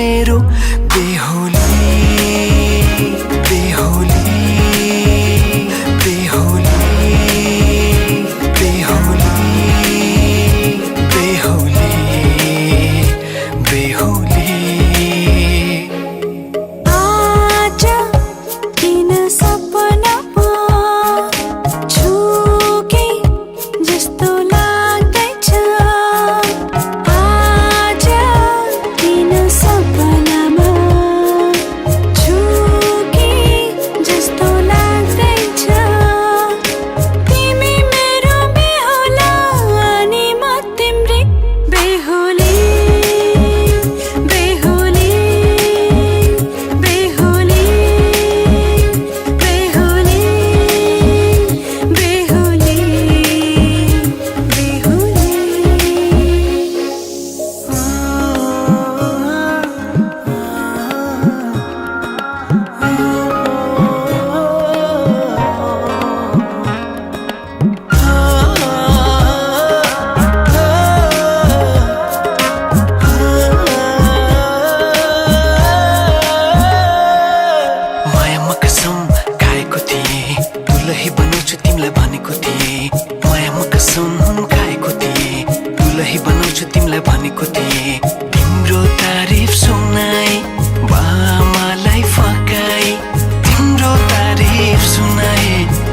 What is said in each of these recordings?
मेरो बेहोली बेहोली बेहोली बेहोली बेहोली बेहोली आज किन सपनामा छु कि जस्तो लाग्दैछ आज किन सपनामा छु कि जस्तो लाग्दैछ तिमी मेरो बेहुला अनि म तिम्रै बेहुली बेहुली बेहुली बेहुली बेहुली मायामा कसम खाएको थिएँ दुलही बनाउँछु तिमीलाई भनेको थिएँ मायामा कसम खाएको थिएँ दुलही बनाउँछु तिमीलाई भनेको थिएँ तिम्रो तारिफ सुनाई बामालाई फकाई तिम्रो तारिफ सुनाई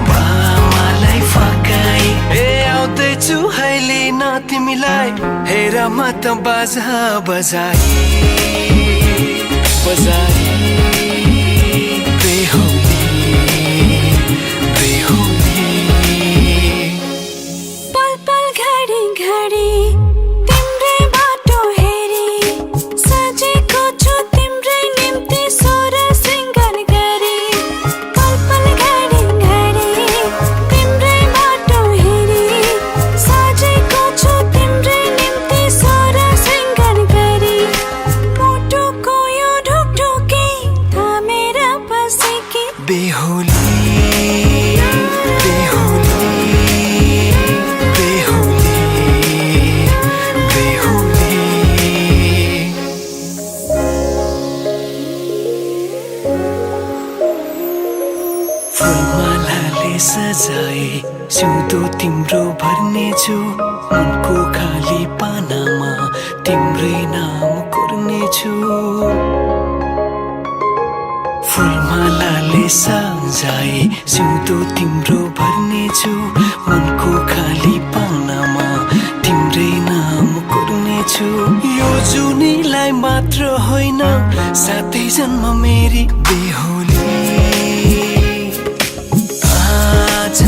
बामालाई फकाई ए आउँदैछु अहिले न तिमीलाई हेर म त बाजा बजाई बजाई बेहोली बेहोली पल पल घडी घडी तिम्रै बाटो हेरी सजेको छु तिम्रै निम्ति सोह्र श्रृङ्गार गरी पल पल घडी घडी तिम्रै बाटो हेरी सजेको छु तिम्रै निम्ति सोह्र श्रृङ्गार गरी मुटुको यो ढुकढुकी थामेर बसेकी बेहोली बेहोली बेहोली बेहोली फुलमालाले सजाए सिउँदो तिम्रो भर्नेछु मनको खाली पानामा तिम्रै नाम कोर्नेछु फुलमालाले सजाए सिउँदो तिम्रो भर्नेछु मनको खाली पानामा तिम्रै नाम कोर्नेछु यो जुनीलाई मात्र होइन साथै जन्म मेरी बेहोली आज